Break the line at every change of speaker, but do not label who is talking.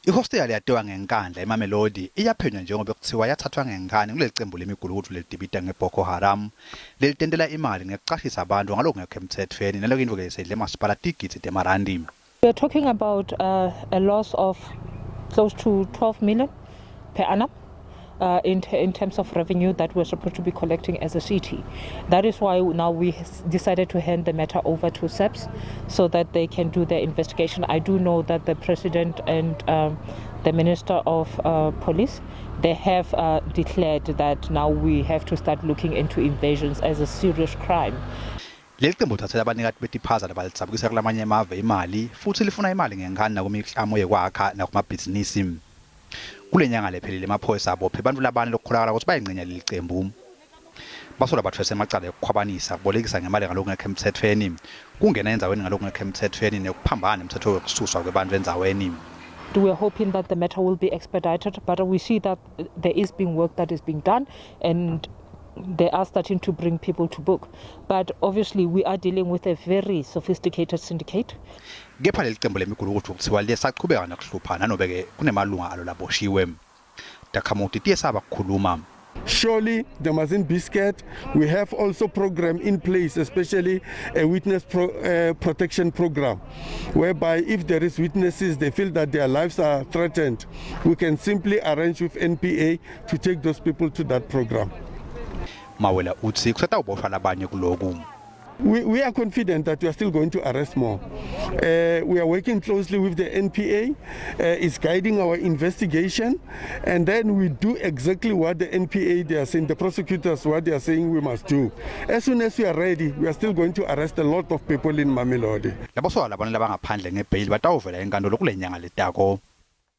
Ihosteli yatiwa ngenkandla eMamelodi iyaphenywa njengoba kuthiwa yathathwa ngenkani kuleli cembu lemigulukudu lelidibita ngeBoko Haram lelitentela imali ngekuqashisa abantu ngalokungekho emthethweni naloko into lesedle emasipala tigidzi temarandi.
We are talking about a loss of close to 12 million per annum in terms of revenue that we're supposed to be collecting as a city. That is why now we decided to hand the matter over to SAPS so that they can do their investigation. I do know that the President and the Minister of Police, they have declared that now we have to start looking into invasions as a serious crime.
Leli qembu lithathela abanikati betiphaza labalisabukisa kulamanye amave imali futhi lifuna imali ngenkani nakumiklamo yekwakha nakumabhizinisi. Kule nyanga lephelile amaphoyisa abophe abantu labane lokukholakala ukuthi bayingcinya leli qembu. Basola bathwese amacala yokukhwabanisa kubolekisa ngemali ngalokungekho emthethweni, kungena enzaweni ngalokungekho emthethweni nekuphambana nemthetho yokususwa kwabantu enzaweni.
We are hoping that the matter will be expedited, but we see that there is being work that is being done and they are starting to bring people to book. But obviously we are dealing with a very sophisticated syndicate.
Kepha leli qembu lemigulukudu kuthiwa lisaqhubeka nokuhluphana nobeke kunemalunga alo laboshiwe. Takhamuti tiyesaba kukhuluma.
Surely there mustn't be scared. We have also program in place, especially a witness protection program, whereby if there is witnesses, they feel that their lives are threatened, we can simply arrange with NPA to take those people to that program.
Mawela uthi kusatawuboshwa labanye kuloku.
We are confident that we are still going to arrest more. We are working closely with the NPA. It's guiding our investigation. And then we do exactly what the NPA, they are saying, the prosecutors, what they are saying we must do. As soon as we are ready, we are still going to arrest a lot of people in Mamelodi.
Labosola labanye labangaphandle ngebail batawuvela enkantolo kule nyanga letako.